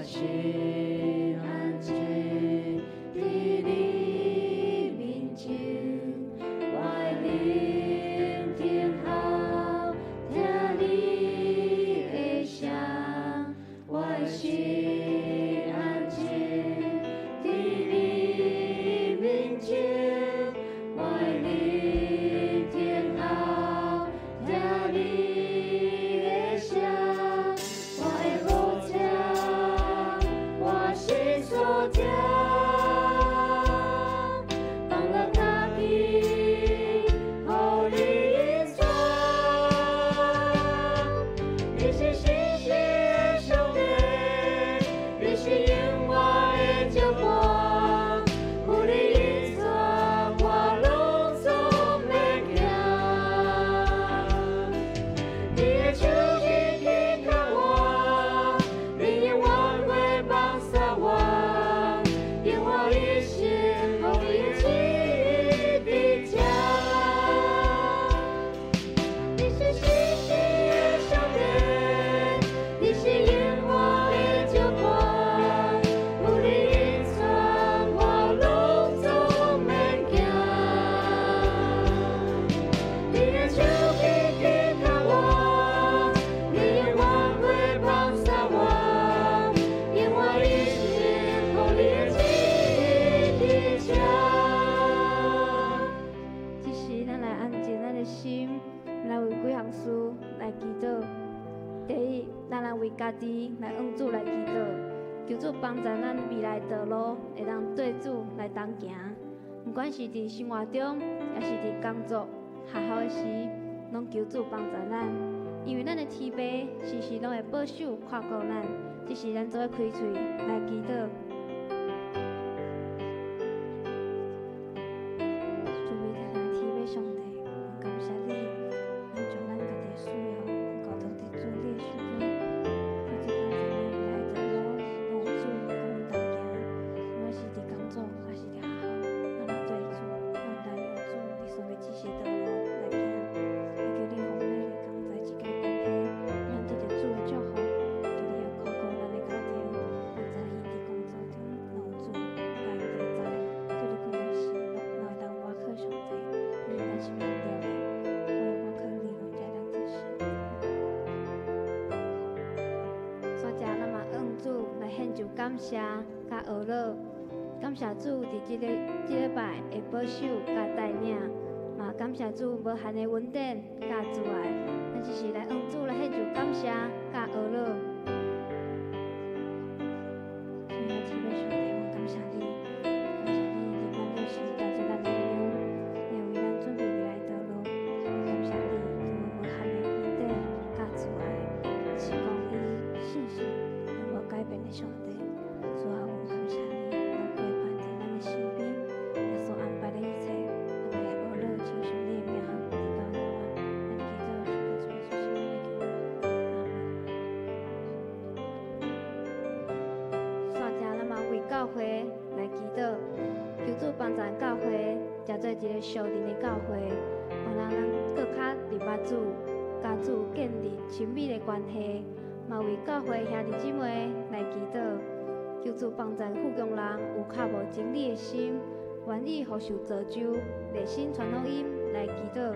心安靜佇你面前，我的靈等候聽你的聲，我的心安靜佇你面前，我的靈等候聽你的聲，我的好聽，我心所聽，放我家己，予你引帶。你是信實的上帝，你是永遠的石伴，有你引帶，我攏總免驚。你的手緊緊牽我，你永遠會放捒我，用我一生予你的旨意佇這。你是信實的上帝，你是永遠的石伴，有你引帶，我攏總免驚。你的手緊緊牽我，你永遠會放捒我，用我一生予你的旨意佇這。這時，咱來安靜咱的心，來為幾項事來祈禱。第一，咱來為家己來向主來祈禱，求主幫助咱未來道路會當對主來同行。毋管是佇生活中，抑是佇工作、學校的時，攏求主幫助咱。因為咱的天父時時攏會保守看顧咱。這時，咱做伙開喙來祈禱。主為天的天父上帝，阮感謝你，咱將咱家己的需要交託佇主你的手中，求主幫助咱未來道路，攏有主佮阮同行。不管是佇工作，抑是佇學校，咱來對主，咱來用主你所欲指示的道路來行。也求你予阮的工作之間關係，咱得著主的祝福，求你也看顧咱的家庭，幫助𪜶佇工作中攏有主佮𪜶同在，做你困難時，攏會當倚靠上帝，因為咱是免著的，我會倚靠你，阮才會當得勝。煞者咱嘛向主來獻上感謝佮呵咾，感謝主佇這个這禮拜的保守佮帶領，嘛感謝主無限的恩典佮慈愛。咱這時來向主來獻上感謝佮呵咾。親愛的天父上帝，阮感謝你，感謝你佇滿了時帶做咱的力量，你為咱準備未來道路。感謝你對阮無限的恩典佮慈愛，是講以信實永無改變的上帝。主啊，阮感謝你，攏陪伴佇咱的身邊，耶穌安排的一切，咱會呵咾親像你的名，直到永遠。咱祈禱是靠主耶穌聖名來求，阿門。煞者，咱嘛為教會來祈禱，求主幫助教會，成做一个屬靈的教會，予咱咱閣較認捌主，佮主建立親密的關係。嘛為教會兄弟姊妹來祈禱，求主幫助富強人有較無真理的心，願意予受造就，熱心傳福音來祈禱。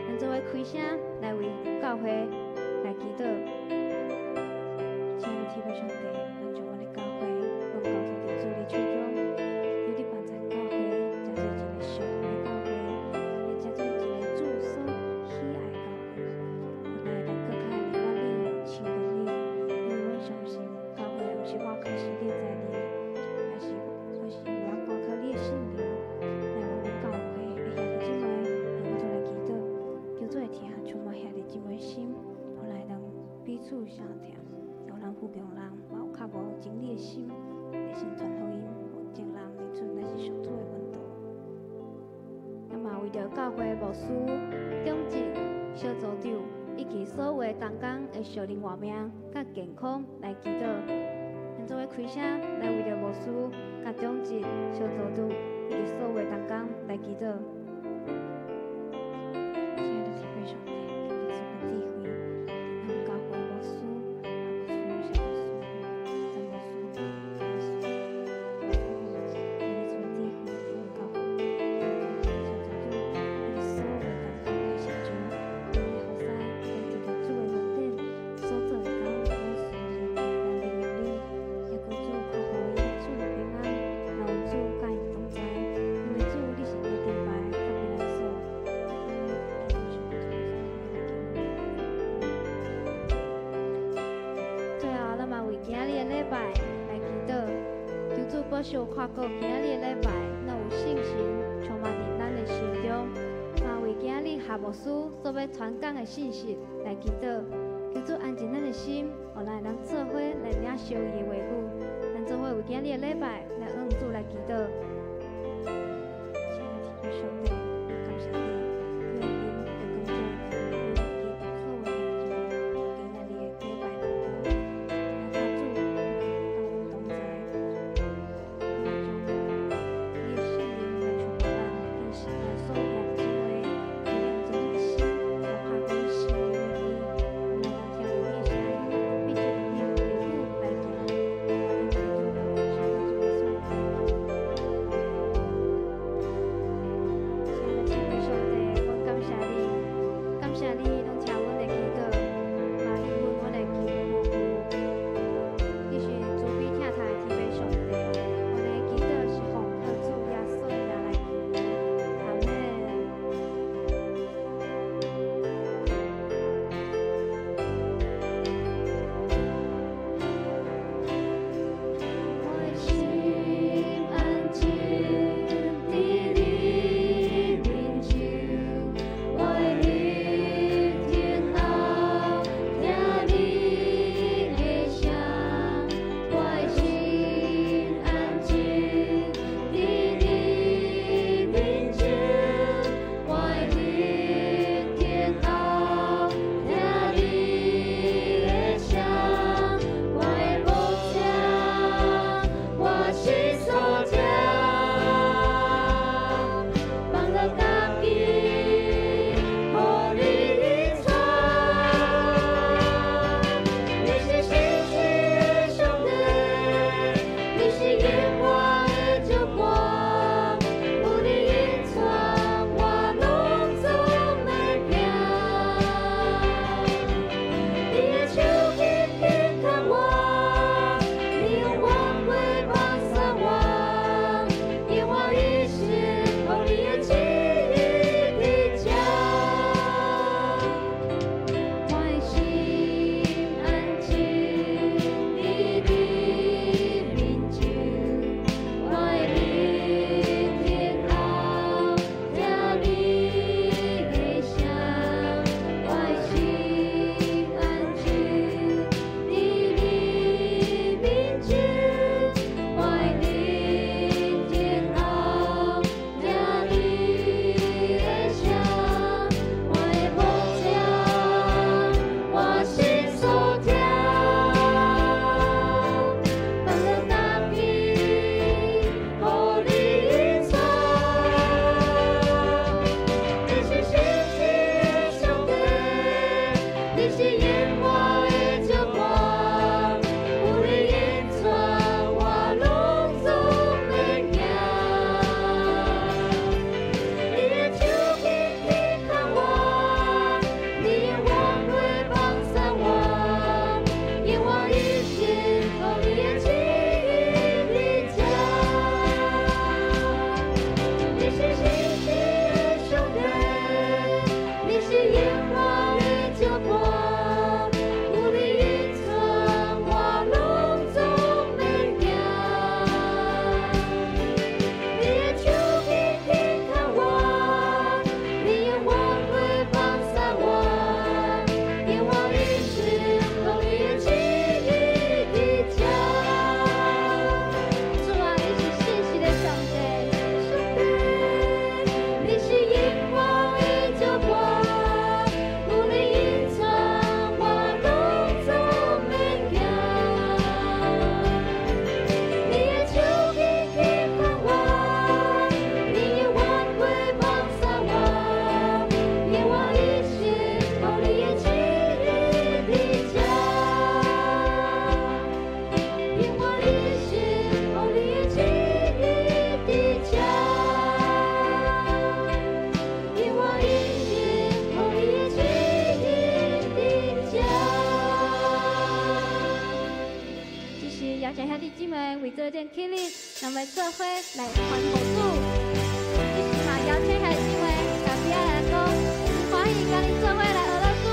咱做伙開聲來為教會來祈禱。親愛的天父上帝，咱將阮的教會攏交託佇主你手中，求你幫助教會，成做一个屬靈的教會，也成做一个主所喜愛的教會。阮會當閣較認捌你，親近你，因為阮相信教會毋是倚靠身體才能，而是倚靠你的聖靈來為阮教會的兄弟姊妹，向主來祈禱，求主的疼充滿兄弟姊妹的心，予咱會當彼此相疼，予咱富強人嘛有較無真理的心，熱心傳福音，予眾人認出咱是屬主的門徒。咱嘛為著教會牧師、長執、小組長以及所有的同工的屬靈活命佮健康來祈禱。咱做伙開聲來為著牧師、佮長執、小組長以及所有的同工來祈禱。親愛的天父上帝，求你賜阮智慧，咱教會牧師、啊牧師、小牧師、詹牧師，拜來祈禱，求主保守看顧今仔日的禮拜，若有信心充滿佇咱的心中，嘛為今仔日夏牧師所欲傳講的信息來祈禱，求主安靜咱的心，予咱會當做伙來領受伊的話語。咱做伙為今仔日的禮拜來向主來祈禱。親愛的天父上帝，感謝你，你的靈就工作阮基督所有的兄弟姊妹，今仔日的禮拜當中，請主佮阮同在，嘛將你的聖靈來充滿咱，更是咱所有兄弟姊妹，去用咱的心來拍開心靈的耳，予咱聽著你的聲音，並且用你的話語來行。咱求主，主耶穌來求。親愛的天父上帝，阮感謝你，感謝你攏聽阮的祈禱，嘛應允阮的求呼求。你是慈悲疼疼的天父上帝，阮的祈禱是奉靠主耶穌名來求。阿們。我的心安靜佇你面前，我會靜候聽你的聲。我的心安靜佇你面前，我會靜候聽你的聲。我的牧者，我心所疼，放落家己，予你引帶。你是信實的上帝，你是永活的石伴，有你引帶，我攏總會行。你的手緊緊牽我，你用恩惠幫助我，引我一生予你的旨意佇這。我的心安靜佇你面前，我會靜候聽你的聲。我的心安靜佇你面前，我會靜候聽你的聲。我的牧者，我心所疼，放落家己，予你引帶。你是信實的上帝，你是永活的石伴，有你引帶，我攏總會行。你的手緊緊牽我，你用恩惠幫助我，引我一生予你的旨意佇這。你是信實的上帝，你是永活的石伴，有你引帶，我攏總免驚。你的手緊緊牽我，你用恩惠幫助我，引我一生予你的旨意佇這。主啊，你是信實的上帝，上帝，你是永活的石伴，有你引帶，我攏總免驚。你的手緊緊牽我，你用恩惠幫助我，引我一生予你的旨意佇這。引我一生予你的旨意佇這。引我一生予你的旨意佇這。這是邀請兄弟姊妹為做這起立，咱們做伙來歡呼主。這是嘛邀請兄弟姊妹共邊仔人講，歡喜佮恁做伙來學樂主。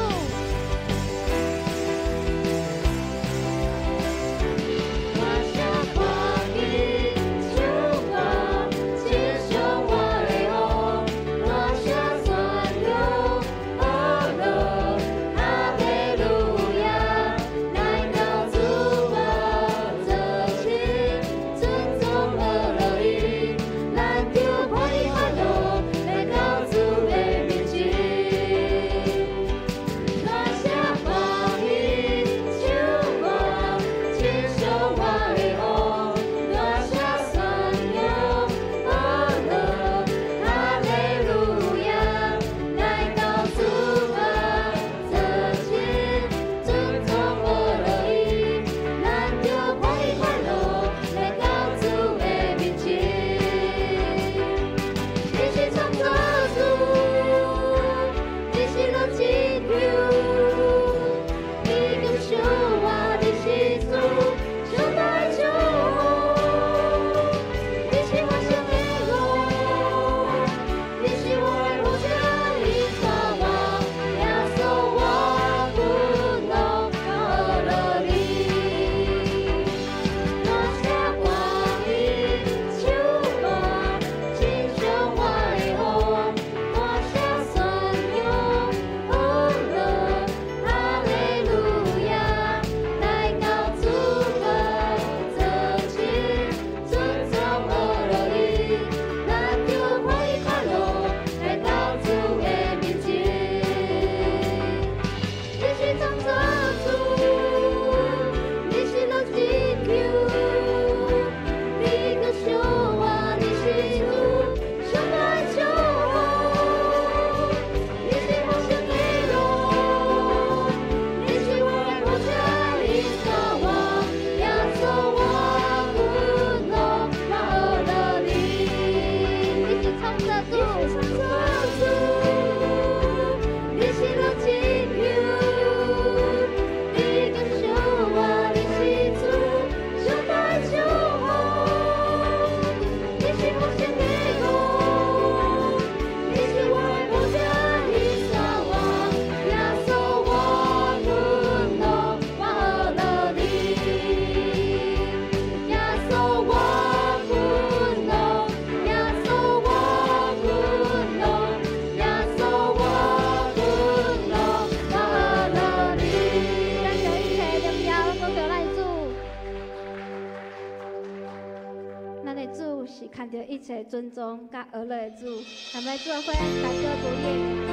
是牽著一切尊崇佮呵咾的主，咱來做伙來歌主的名。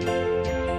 主。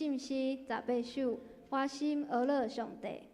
信詩18首，我心呵咾上帝。